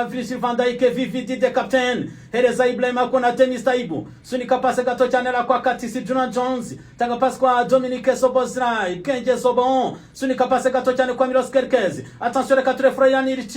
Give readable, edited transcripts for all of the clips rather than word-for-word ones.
Virgil van Dijk, VVD the captain, hereza Ibrahima Konate, Mr Ibu, sunika pase gato cyane ara kwa Curtis Juna Jones, tanga pase kwa Dominic Szoboszlai, Bwenge Sobon, sunika pase gato cyane kwa Milos Kerkez. Attention, reka ture Florian Wirtz,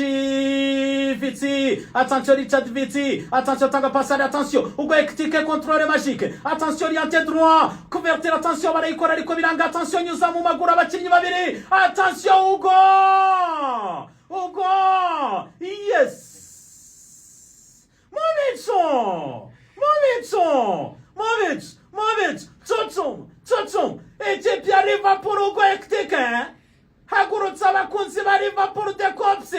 attention Richard Wirtz, attention, tanga pase ari, attention Hugo Ekitike, contrôle magique, attention, orienté droit, couverture, attention, barayikora ariko biranga, attention, nyuza mu maguru abakinnyi babiri, attention Hugo, Hugo, yes, Mubicu, Mubicu, Mubicu, Mubicu, Cucum, Cucum, ikipe ya Liverpool, Hugo Ekitike, hagurutse abakunzi ba Liverpool, the Kops,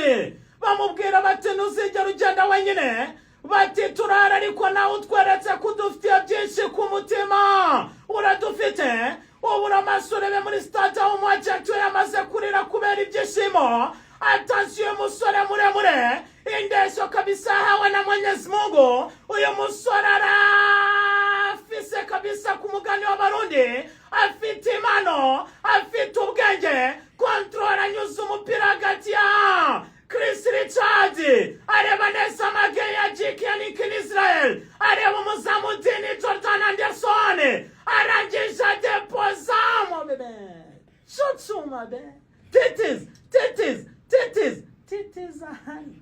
bamubwira bati: "Ntuzigera ugenda wenyine." Bati: "Turara ariko nawe utweretse ko udufitiye byinshi ku mutima, uradufite." Ubura amaso urebe muri stade aho umu agent we yamaze kurira kubera ibyishimo. Attention, uyu musore muremure, indeshyo kabisa yahawe na Mwenyezi Mungu. Uyu musore arafise kabisa, ku mugani w'Abarundi, afite impano, afite ubwenge. Contrôle, anyuze umupira hagati ya Chris Richard, areba neza amage ya Jikian Israel, areba umuzamu Dini Jordan Anderson, arangije adepozamo bebe, cucuma be, titiz titiz titiz titiz ahandi.